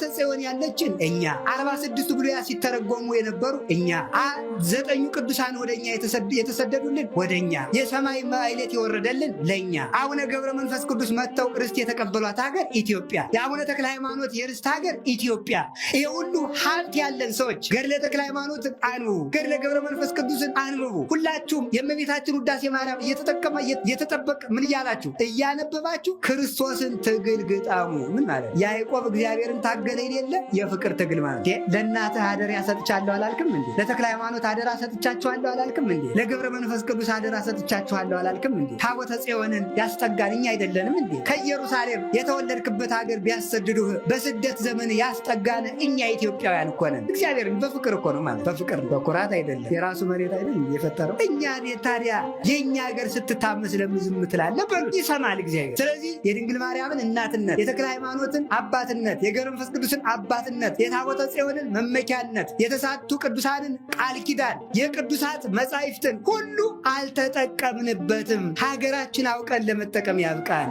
ታቦተ ጽዮን ያለችን እኛ፣ 46ቱ ብሉያት ሲተረጎሙ የነበሩ እኛ፣ 9ኙ ቅዱሳን ወደኛ የተሰደዱልን ወደኛ፣ የሰማይ ማዕሌት የወረደልን ለኛ፣ አቡነ ገብረ መንፈስ ቅዱስ መጥተው ርስት የተቀበሏት ሀገር ኢትዮጵያ፣ የአቡነ ተክለ ሃይማኖት የርስት ሀገር ኢትዮጵያ። ይህ ሁሉ ሀብት ያለን ሰዎች ገድለ ተክለ ሃይማኖትን አንብቡ፣ ገድለ ገብረ መንፈስ ቅዱስን አንብቡ። ሁላችሁም የእመቤታችን ውዳሴ ማርያም እየተጠቀመ እየተጠበቀ ምን እያላችሁ እያነበባችሁ ክርስቶስን ትግል ግጠሙ። ምን ማለት ያዕቆብ እግዚአብሔርን ታገለ የሌለ የፍቅር ትግል ማለት ለእናትህ አደራ ሰጥቻለሁ አላልክም እንዴ? ለተክለ ሃይማኖት አደራ ሰጥቻችኋለሁ አላልክም እንዴ? ለገብረ መንፈስ ቅዱስ አደራ ሰጥቻችኋለሁ አላልክም እንዴ? ታቦተ ጽዮንን ያስጠጋን እኛ አይደለንም እንዴ? ከኢየሩሳሌም የተወለድክበት ሀገር ቢያሰድዱህ በስደት ዘመን ያስጠጋን እኛ ኢትዮጵያውያን እኮ ነን። እግዚአብሔርን በፍቅር እኮ ነው ማለት በፍቅር በኩራት አይደለም። የራሱ መሬት አይደለም የፈጠረው እኛ። ታዲያ የእኛ ሀገር ስትታመስ ለምን ዝም ትላለህ? በሉ ይሰማል እግዚአብሔር። ስለዚህ የድንግል ማርያምን እናትነት፣ የተክለ ሃይማኖትን አባትነት፣ የገብረ መንፈስ ቅዱስን አባትነት፣ የታቦተ ጽዮንን መመኪያነት፣ የተሳቱ ቅዱሳንን ቃል ኪዳን፣ የቅዱሳት መጻሕፍትን ሁሉ አልተጠቀምንበትም። ሀገራችን አውቀን ለመጠቀም ያብቃን።